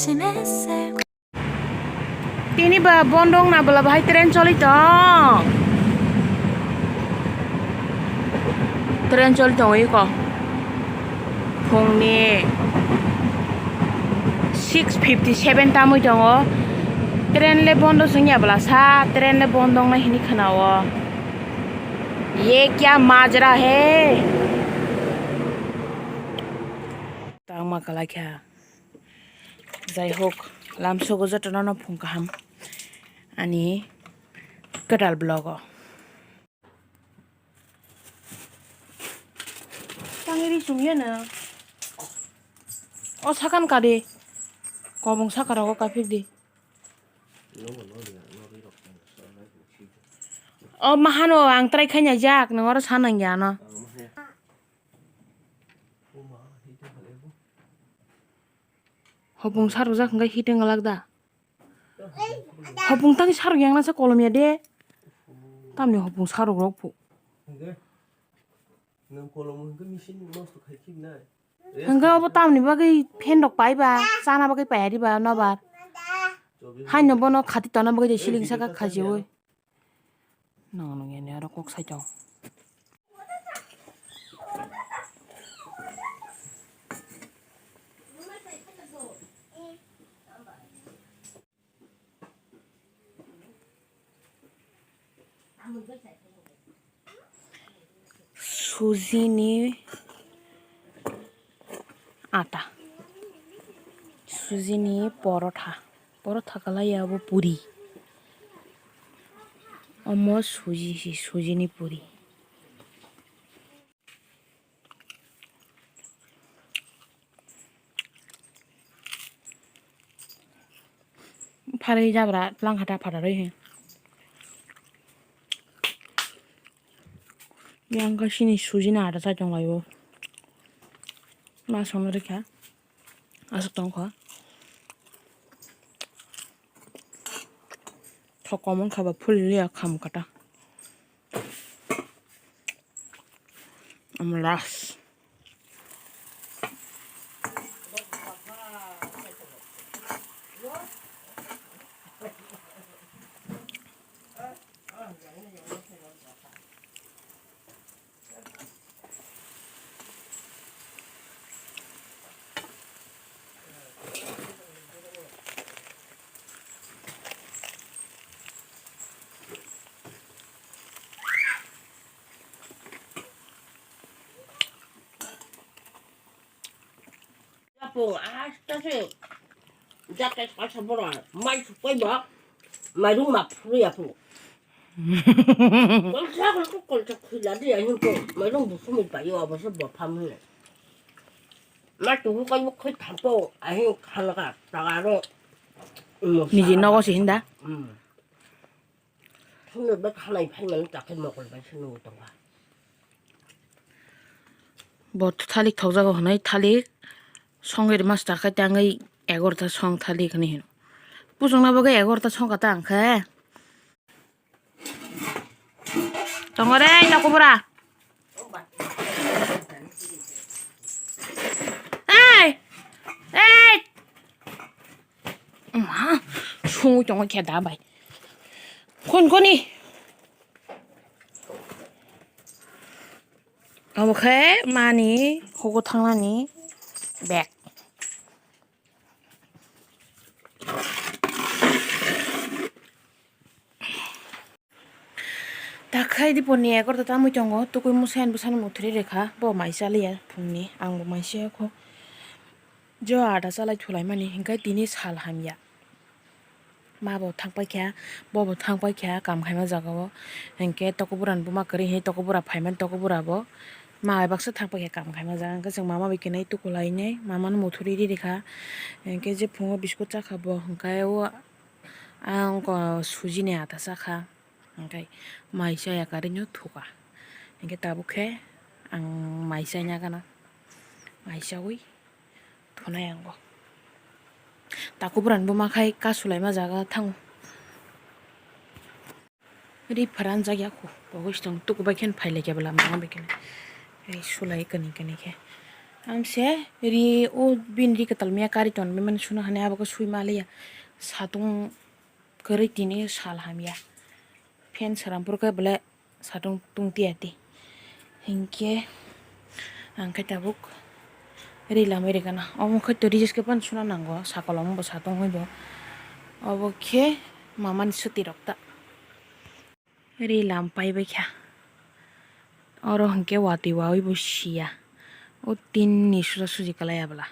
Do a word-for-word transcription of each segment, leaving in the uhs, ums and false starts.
Tini ba bondo wngna bwla bahai train choli tong. Train choli tong iko. Phungni six fifty seven tamwi tongo. Train le bondo swngya bwla sa, train le bondo wngnai hini khwnao. Ye kya majra hai? Tangma kalai kha. Jai hok, lamsogo jotono no phung kaham ani kwtal vlog o. Tangwi ri chum ya na. O sakan ka di. Kobong saka rogo ka phik di. O mahano ang try khaina jak, nang oro sa nang ya no. Hopung sarok jak hwnkhe heating glak da. Hopung tang sarok yang nasa kolom ya de. Tamni hopung sarok rok phu. Hwnkhe nwng kolom hwnkhe machine nosto khai khibnai. Hwnkhe obo tamni bagwi fan rok pai ba, chana bagwi pai ari ba nobar. Haino bono khati tona bagwi de ceiling saka khajiwi. Nang nung yani aro kok sai tong. Sujini ata, sujini porotha, porotha kalai abo puri, omo suji si sujini puri. Pharwi jabra tlang hata phatarwi he. Yang ka sini sujina ada sa tong laio. Ma sono rekha. Asuk tong kha. Thokomon khaba phuli liya kham kata. Omo last. Yapung, asta se jakai pasa bora, mai supai ba, mai rung ma phuru yapung. Kolsa kolsa kolsa khila di ya hingko, mai rung busumi pa yo abasa bopha mune. Ma tuhu kai buk khai thampo, ahi khalaka, tagaro. Niji nogo si hinda. Hmm. Thumno bwkha nai phaimani takhai mokol bai se nungwi tongkha. Bo thalik thokjago hwnwi thalik songwi rwma se takhai tangwi egarota song thalik hwnwi hino. Puchungna bagwi egarota songkha ta ang khe. Tongore nokobora. Ei! Ei! Ma, sungwi tongo khe da bai. Khon khoni. Obo khe mani hugo thangnani bag. Takhai dipor ni egarota tamwi tongo, tukui musa ani bwsani muthuri rekha, bo mai chaliya phungni, ang bo mai chaya kho. Jo ada chalai thulaimani, hinkhe tini sal hamya. Ma bo thang paikha, bo bo thang paikha, kam khaima jagao. Hinkhe tokobura ni buma kwrwi, hinkhe tokobura phaimani, tokobura bo ma bai baksa thang paikha, kam khaima jaga. Hinkhe chwng mama bai khenai tukulainai, mama no muthuri ri rikha. Hinkhe jephungo biscuit chakha bo, hinkhe o ang ko suji ni ata chakha. Hinkhe mai chaya karwi no thuka. Hinkhe tabuk khe ang mai chaina gana. Mai chawi thunai ang bo. Takuburan buma khai kasulaima jaga thango. Ri pharanjak ya kho. Bo wngwi se tongo. Tuku bai khe phai lai khe bwla mama bai khe. Ei sulai kani kani khe. Ang se ri o bini ri kwtal maya kari ton mani suna hani abo khe sui ma liya. Satung kwrwi tini sal hamya. Fan sarampur khe bole satung tung tiya ti. Hinkhe ang khe tabuk ri lamwi rikana. Omo khe to ri khe pan suna nango. Sakolom bo satung oi bo. Obo khe mamani suti rok ta. Ri lam pai bai kha. Oro hinkhe watwi wawi bo siya. O tin ni suja suji kalai abla.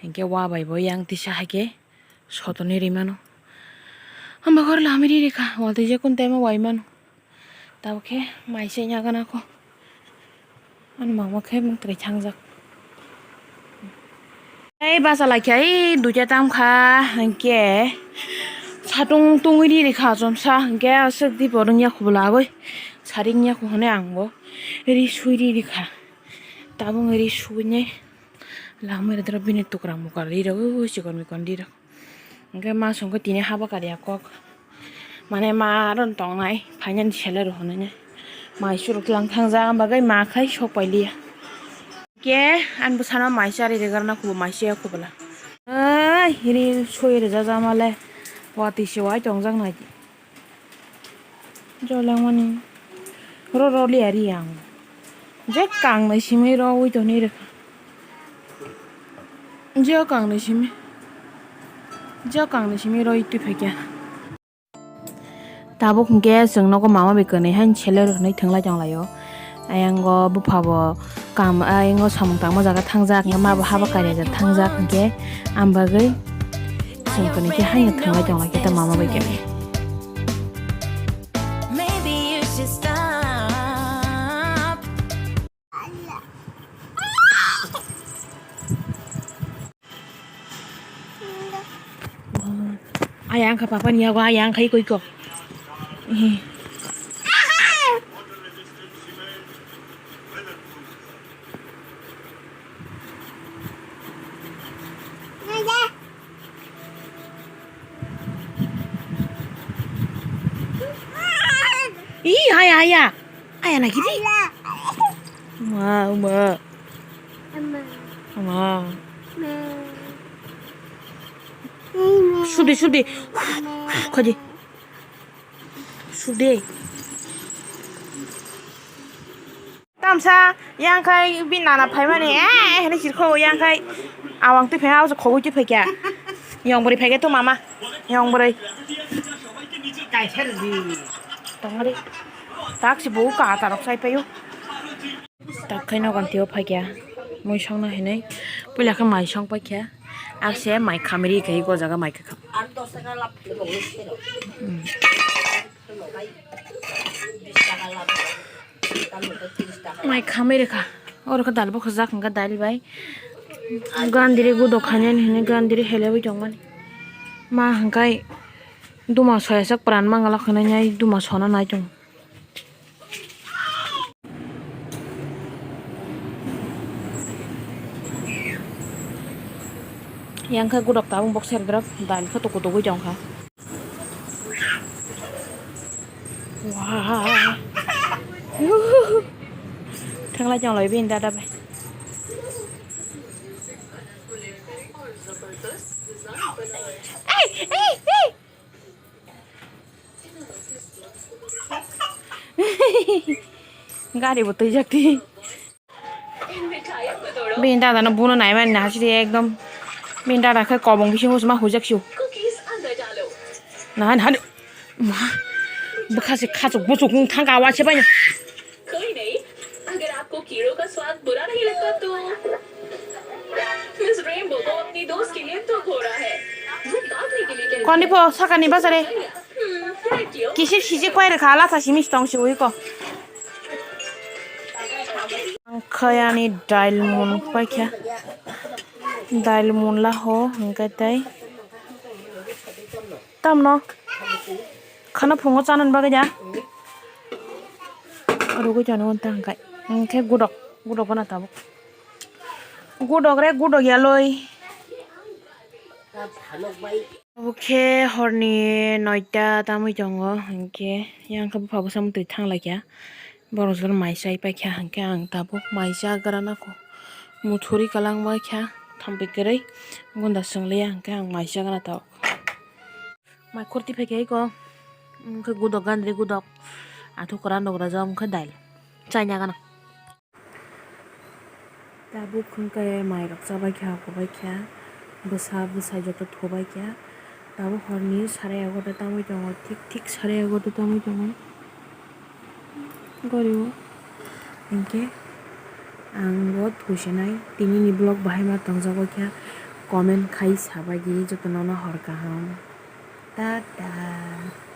Hinkhe wa bai bo yang tisa hai khe sotoni ri mano. Hamba gor lam ri rikha. Watwi je kun tei ma wai mano. Tabuk khe mai se nya gana kho. Ani mama khe mung twi thangjak. Ei basa lai kha, ei duita tam kha, hinkhe satung tungwi ri rikha chomsa, hinkhe aswk dipo rwngya kho bwla aboi. Sari wngya kho hwnwi ang bo ri sui ri rikha. Tabuk ri suinai lamwi rwdwrw bini tukra mukra ri rw, chikon mikon ri rw. Hingke ma songke tini haba kariya kok. Mane ma aro tongnai, phainani sele rohonani. Mai surok lang thangjak, ang bagwi ma khai sok pailiya. Ke, ang bwsano mai chari regarna kubo mai chaya kubula. Ai, hiri soi rejaja male. Watwi se wai tongjak nai. Jolangmani. Ro ro liya ri ang. Je kang nai simi ro ui toni rikha. Je kang nai simi. Je kang nai simi ro ui tui phai kya. Tabuk hingke chwng nogo mama bai kwnwi haino seler hwnwi thwnglai tonglaio. Ayango bupha bo kam, ayango samung tangma jaga thangjak, hingke ma bo haba kariya jaga thangjak, hingke ang bagwi chwng kwnwi khe haino thwnglai tonglaikhe ta mama bai kwnwi. Maybe you should stop. Ayang kha papa ni yago ayang khai koi ko. Ih, haya, haya. Aya na kiri. Ma, ma. Ma. Sude, sude. Khaji. Sude. Tamsa, yang khai bini nana phaimani, eh, hini chirkho, yang khai awang twi phai, awang khogwi twi phaikha. Yong bwrwi phaikha to mama, yong bwrwi. Tongari. Taksi bo ka tarok sai payo. Tak khai nogon tio phaikha. Mui songna hinui. Puila khe mai song paikha. Akse mai khamri khai go jaga mai kha. Mai khamwi rwkha. Oro khe dal bukhujak hwnkhe dal bai. Gandri gudok khainani hinwi gandri helewi tongmani. Ma hwnkhe duma soyajak pran mangala khwnai duma sona nai tongo. Yang khe gudok tabung bok sergrap dal khe tuku tugui tongkha. Wah. Thanglai tong lai bini dada bai. Gari bo twijak di. Bini dada no buno naimani nahasidi ekdom. Bini dada khe kobong bisingo ma hujak siu. Nahan han. Ma. Bwkha se khachuk buchuk wng thangka wa se bai. कोई नहीं, अगर आपको कीड़ों का स्वाद बुरा नहीं लगता तो मिस रेनबो को अपनी दोस्त के लिए तो घोड़ा है। वो भागने के लिए कहती Koni po sakani bazare. Kisip sijik pai rwkha, latha simi tong siwi ko. Ang khe ani dail mun paikha. Dail mun la ho hwnkhe tei tamno khana phungo chanani bagwi da. Rugwi tongo ta hwnkhe. Hwnkhe gudok, gudok gana tabuk. Gudok re gudok ya loi. Obo khe horni noita tamwi tongo, hinkhe yang khe bupha bwsa mwtwi thang lai kha. Borok jotono mai chai paikha, hinkhe ang tabuk mai chagra nangkho. Muthuri kalang bai kha thampui kwrwi gunda swngliya hwnkhe ang mai chagana tok. Mai khorti phai khe iko wngkhe gudok gandri gudok athukra nugra jok wngkhe dail chaina gana. Tabuk hwnkhe mairok chabai kha, hukubai kha, bwsa bwsai joto thubai kha. Tabuk horni sare egarota tangwi tongo, thik thik sare egarota tangwi tongo. Gorio hinkhe ang bo thusinai. Tinini vlog bahai ma tongjago kha, comment khai sabaidi jotono no hor kaham. Tata.